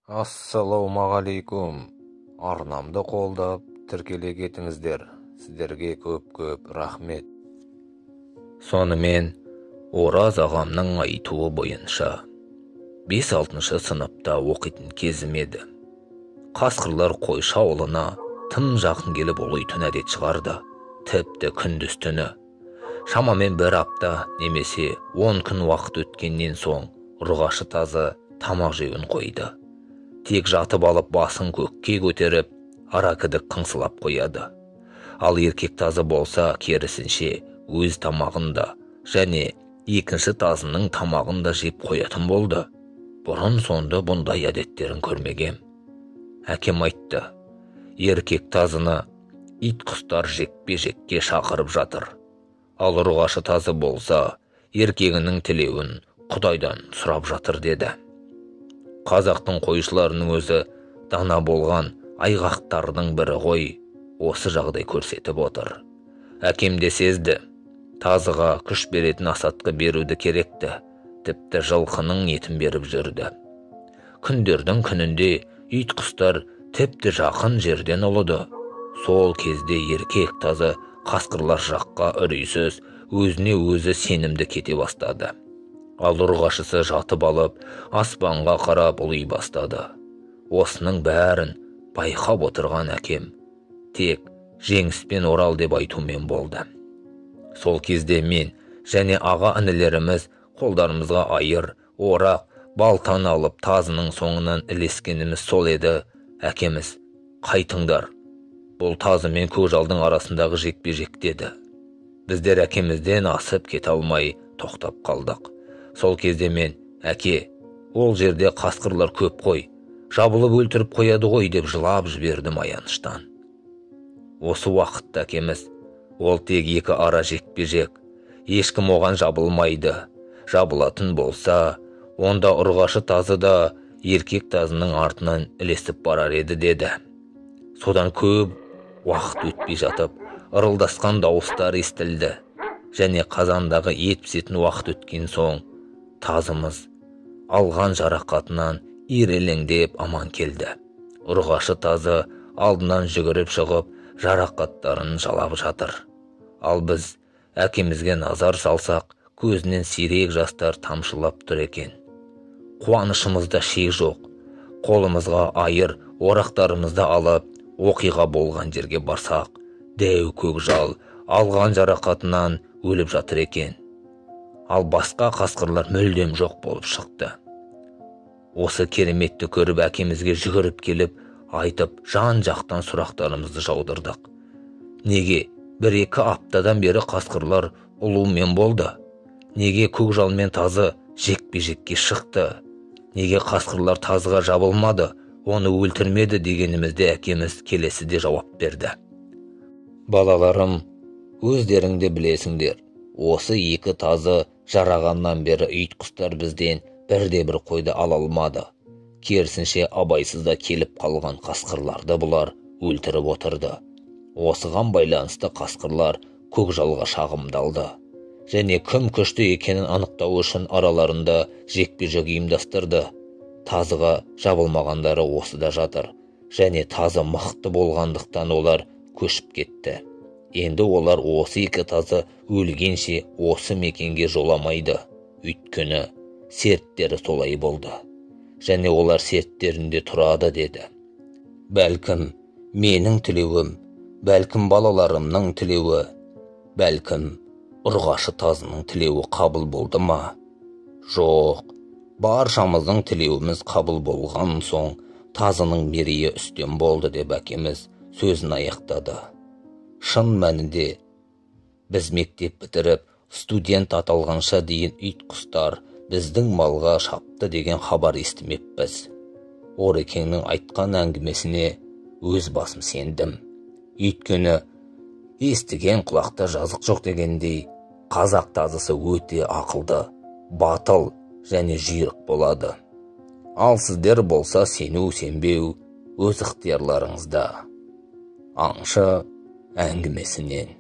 Ассалаумағалейкум. Арнамды қолдап, тіркеле кетіңіздер. Сіздерге көп-көп рахмет. Сонымен, Ораз ағамның айтуы бойынша 5-6 сыныпта оқитын кезім еді. Қасқырлар қойшы ауылына тым жақын келіп ұлитын әдет шығарды. Тіпті күндіз түні. Шамамен бір апта немесе 10 күн уақыт өткеннен соң ұрғашы тазы тамақ жеуін қойды. Тек жатып алып басын көкке көтеріп, аракідік қыңсылап қояды. Ал еркек тазы болса, керісінше өз тамағын да және екінші тазының тамағын да жеп қоятын болды. Бұрын сонды бұндай әдеттерін көрмегем. Әкем айтты, еркек тазыны ит құстар жекпе-жекке шақырып жатыр. Ал ұрғашы тазы болса, еркегінің тілеуін Құдайдан сұрап жатыр деді. Қазақтың қойшыларының өзі дана болған айғақтардың бірі ғой, осы жағдай көрсетіп отыр. Әкем де сезді, тазыға күш беретін асатқы беруді керекті, тіпті жылқының етін беріп жүрді. Күндердің күнінде ит құстар тіпті жақын жерден ұлыды. Сол кезде еркек тазы қасқырлар жаққа үрейсіз, өзіне өзі сенімді кете бастады. Ал ұрғашысы жатып алып, аспанға қарап ұли бастады. Осының бәрін байқап отырған әкем тек жеңіспен орал деп айтумен болды. Сол кезде мен және аға інілеріміз қолдарымызға айыр, орақ, балтаны алып тазының соңынан ілескеніміз сол еді. Әкеміз, қайтыңдар, бұл тазы мен көкжалдың арасындағы жекпе-жек деді. Біздер әкемізден асып кете алмай тоқтап қалдық. Сол кезде мен, әке, ол жерде қасқырлар көп қой, жабылып өлтіріп қояды ғой деп жылап жібердім аяныштан. Осы уақытта әкеміз, ол тек екі ара жекпе-жек, ешкім оған жабылмайды. Жабылатын болса, онда ұрғашы тазы да еркек тазының артынан ілесіп барар еді деді. Содан көп уақыт өтпей жатып, ырылдасқан дауыстар естілді. Және қазандағы ет пісетін уақыт өткен соң, тазымыз алған жарақатынан ирелеңдеп аман келді. Ұрғашы тазы алдынан жүгіріп шығып, жарақаттарын жалап жатыр. Ал біз әкемізге назар салсақ, көзінен сирек жастар тамшылап тұр екен. Қуанышымызда шек жоқ. Қолымызға айыр, орақтарымызды алып, оқиға болған жерге барсақ, дәу көкжал алған жарақатынан өліп жатыр екен. Ал басқа қасқырлар мүлдем жоқ болып шықты. Осы кереметті көріп әкемізге жүгіріп келіп, айтып, жан-жақтан сұрақтарымызды жаудырдық. Неге бір-екі аптадан бері қасқырлар ұлумен болды? Неге көкжал мен тазы жекпе-жекке шықты? Неге қасқырлар тазыға жабылмады, оны өлтірмеді дегенімізде әкеміз келесіде жауап берді. Балаларым, өздерің де білесіңдер, осы екі тазы жарағаннан бері ит құстар бізден бірде-бір қойды ала алмады. Керісінше абайсызда келіп қалған қасқырларды бұлар өлтіріп отырды. Осыған байланысты қасқырлар көкжалға шағымдалды. Және кім күшті екенін анықтау үшін араларында жекпе-жек ұйымдастырды. Тазыға жабылмағандары осыда жатыр. Және тазы мықты болғандықтан олар көшіп кетті. Енді олар осы екі тазы өлгенше осы мекенге жоламайды. Өйткені серттері солай болды. Және олар серттерінде тұрады деді. Бәлкім менің тілеуім, бәлкім балаларымның тілеуі, бәлкім ұрғашы тазының тілеуі қабыл болды ма? Жоқ, баршамыздың тілеуіміз қабыл болған соң тазының мерейі үстем болды деп әкеміз сөзін аяқтады. Шын мәнінде біз мектеп бітіріп, студент аталғанша дейін ит құстар біздің малға шапты деген хабар естімеппіз. Орекеңнің айтқан әңгімесіне өз басым сендім. Өйткені естіген құлақта жазық жоқ дегендей, қазақ тазысы өте ақылды, батыл және жүйрік болады. Ал сіздер болса сену сенбеу өз ықтиярларыңызда. Аңшы әңгімесінен.